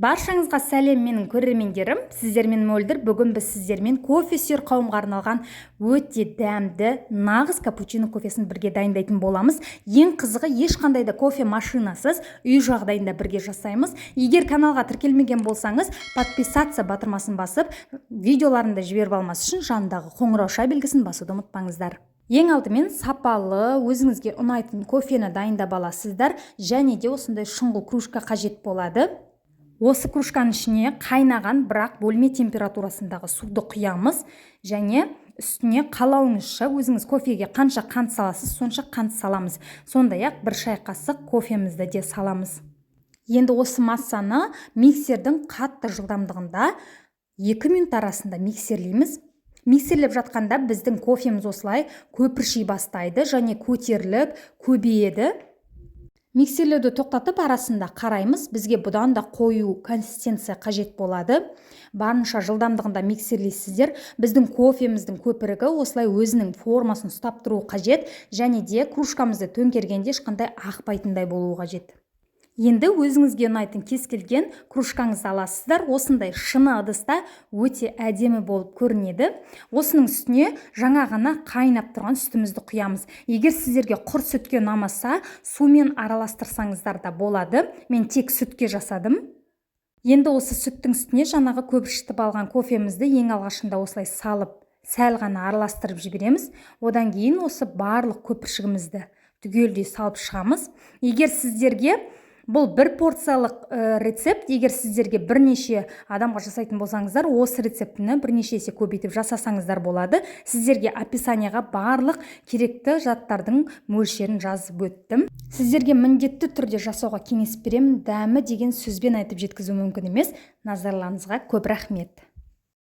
Баршаңызға сәлем, менің көрермендерім! Сіздермен Мөлдір. Бүгін біз сіздермен кофе сүйер қауымға арналған өте дәмді нағыз капучино кофесін бірге дайындайтын боламыз. Ең қызығы, ешқандай да кофе машинасыз үй жағдайында бірге жасаймыз. Егер каналға тіркелмеген болсаңыз, подписаться батырмасын басып, видеоларымды жіберіп алмас үшін жанындағы қоңырауша белгісін басуды ұмытпаңыздар. Ең алдымен сапалы, өзіңізге ұнайтын кофені дайындап аласыздар және де осындай шұңғыл кружка қажет болады. Осы кружканың ішіне қайнаған, бірақ бөлме температурасындағы суды құямыз және үстіне қалауыңызша, өзіңіз кофеге қанша қант саласыз, сонша қант саламыз. Сондай ақ 1 шай қасық кофемізді де саламыз. Енді осы массаны миксердің қатты жылдамдығында 2 минут арасында миксерлейміз. Миксерлеп жатқанда біздің кофеміз осылай көпірши бастайды және көтеріліп көбейеді. Миксерлеуді тоқтатып, арасында қараймыз. Бізге бұдан да қою консистенция қажет болады. Барынша жылдамдығында миксерлейсіздер. Біздің кофеміздің көпірігі осылай өзінің формасын ұстап тұруы қажет және де кружкамызды төңкергенде ешқандай ақпайтындай болуы қажет. Енді өзіңізге ұнайтын кез келген кружкаңызды аласыздар. Осындай шыны ыдыста өте әдемі болып көрінеді. Осының үстіне жаңа ғана қайнап тұрған сүтімізді құямыз. Егер сіздерге құр сүтке ұнамаса, сумен араластырсаңыздар да болады. Мен тек сүтке жасадым. Енді осы сүттің үстіне жаңағы көпіршітіп алған кофемізді ең алғашында осылай салып, сәл ғана араластырып жібереміз. Одан кейін осы барлық көпіршігімізді түгелдей салып шығамыз. Егер сіздерге бұл бір порциялық рецепт, егер сіздерге бірнеше адамға жасайтын болсаңыздар, осы рецептіні бірнеше есе көбейтіп жасасаңыздар болады. Сіздерге описанияға барлық керекті заттардың мөлшерін жазып өттім. Сіздерге міндетті түрде жасауға кеңес беремін. Дәмі деген сөзбен айтып жеткізу мүмкін емес. Назарларыңызға көп рахмет!